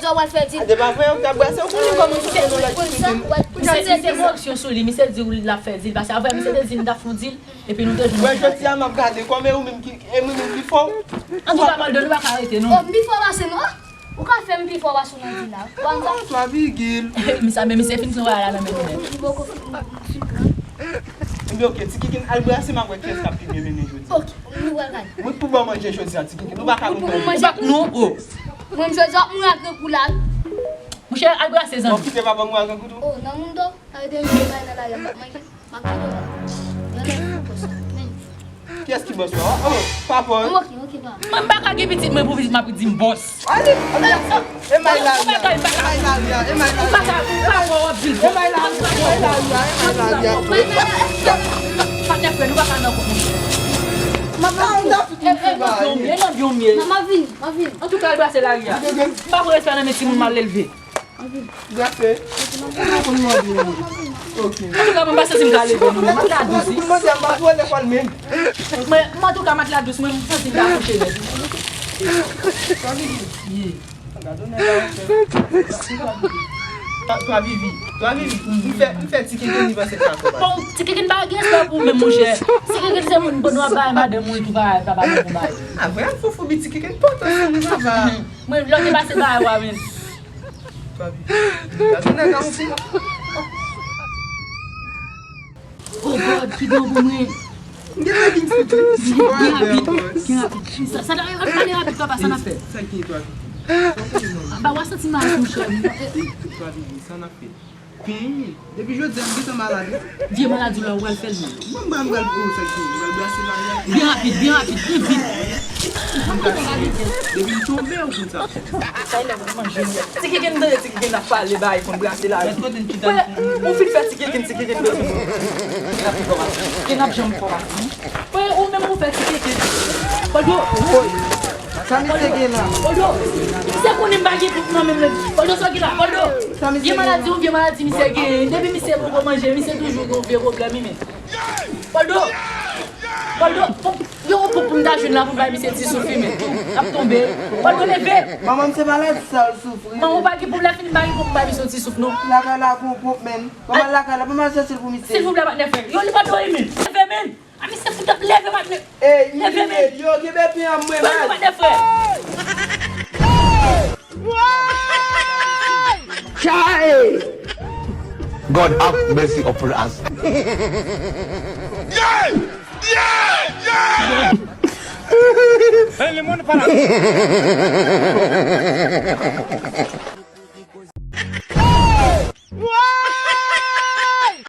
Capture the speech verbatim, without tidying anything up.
jodi a w al fè dil. A, depi avan yo t ap brase, ou konnen kòman se nou la ki konn sa, w al konn sa, se se koripsyon sou li, misye di w l ap fè dil, paske avan misye te di m t ap fè yon dil, epi nou te jwenn. Wè, jodi a m ap gade kòman e ou menm ki, e mwen menm ki fò. Antouka, Waldo, nou pa ka rete, non. Oh, m pi fò pase nou. Ou ka fè m pi fò pase w nan dil la. Ou konn sa? Twa vigil. Misye, men misye fin travay la nan men nou nèt. Li poko fin. Ebyen, ok, Ti Kikin, al brase m ap wè kiyès k ap pi byen mennen jodi a. Ok, nou pral gade. Mwen pou ban manje jodi a, Ti Kikin. Nou pa ka pou manje. Ou pa, non, oh. Mwen, jodi a, mwen al grangou la. Monchè, al brase, zanmi. Bon, kite papa mwen al grangou tou. Oh, nan moun do, sa vle di mwen bay nan lari a, m p ap manje. M ap kite w la. Yon lè pou bòs la. Men. Kiyès ki bòs la? Oh, papa. Ok, ok, papa. Mwen pa ka gen pitit mwen pou pitit m ap di m bòs. Ale, ale, e may lari a, e may lari a, e may lari a. Ou pa ka, ou pa ka wè w ap di l bòs. E may lari a, e may lari a, e may lari a. Patnè frè, nou pa ka nan kont, monchè. Maman, e nan byon m ye. Maman, vini, maman, vini. Antouka, al brase lari a. M pa pran respè nan men timoun mal elve. Brase. Ou pa konn mande. Ok. Antouka, mwen pa santi m ka leve, non. Matla dous, wi. Pou mande, m pa pou lekòl menm. Mwen, mwen, antouka, matla dous, mwen, m santi m ka kouche nèt. Twa Vivi. Ye. Gade nèg la, monchè. Twa, Twa Vivi. Twa Vivi. M fè, m fè Ti Kikin li panse k ap fè bagay. Bon, Ti Kikin pa gen respè pou ou menm, monchè. Ti Kikin se moun bon w ap bay madanm ou epi w pa, pa ba l bon bagay. A, vrè, foufou bi Ti Kikin pòtansèl li, papa. Mwen, lè w te pase bagay w a menm. Twa Vivi. Gade nèg la, monchè. Oh God, ki bon pou mwen. M gen leggings pou tou. Byen rapid, byen rapid. Sa, sa, sa, ale rapid, papa, sa n ap fè. Sa ki twa? Ba, w a santi mal, monchè. Twa Vivi, sa n ap fè. Pen, depi jodi a, m gentan malad, wi. Vye maladi w la, ou pral fè l menm. Mwen, m pral, m pral pou sa ki, m pral brase lari a. Byen rapid, byen rapid, byen vit. Depi m tonbe, ou konn sa. Sa e lè mwen manje mwen. Ti Kikin tande, Ti Kikin ap pale bay konn brase la. Wè, ou fin fè Ti Kikin, Ti Kikin bezwen. N ap fè kòmanse. N ap janm kòmanse. Wè, ou menm ou fè Ti Kikin. Pòdyo. Sa misye gen la? Pòdyo. Misye konnen m pa gen tout nan menm. Pòdyo, sa ki la? Pòdyo. Vye maladi, yon vye maladi misye gen. Depi misye poko manje, misye toujou gen yon vye pwoblèm, wi, men. Pòdyo. Pòdyo. Yo, pou, pou m ta jwenn la, pou m bay misye ti souf, wi, men. Ap tonbe. Pòdyo, leve. Manman m se maladi sa l soufri. Manman w pa gen pwoblèm, fin bay pou m bay misye yon ti souf, non. Lakay la gon pwòp, men. Manman lakay la, pa m al chèche l pou misye. Silvouplè, patnè frè. Yo, li pa dwe, men. Leve, men. A, misye fout ap leve, patnè. Ey, leve, men. Yo, gen bebe an mwen, man. Pòdyo, patnè frè. Chai! God have mercy upon us. Hey, le monde parle.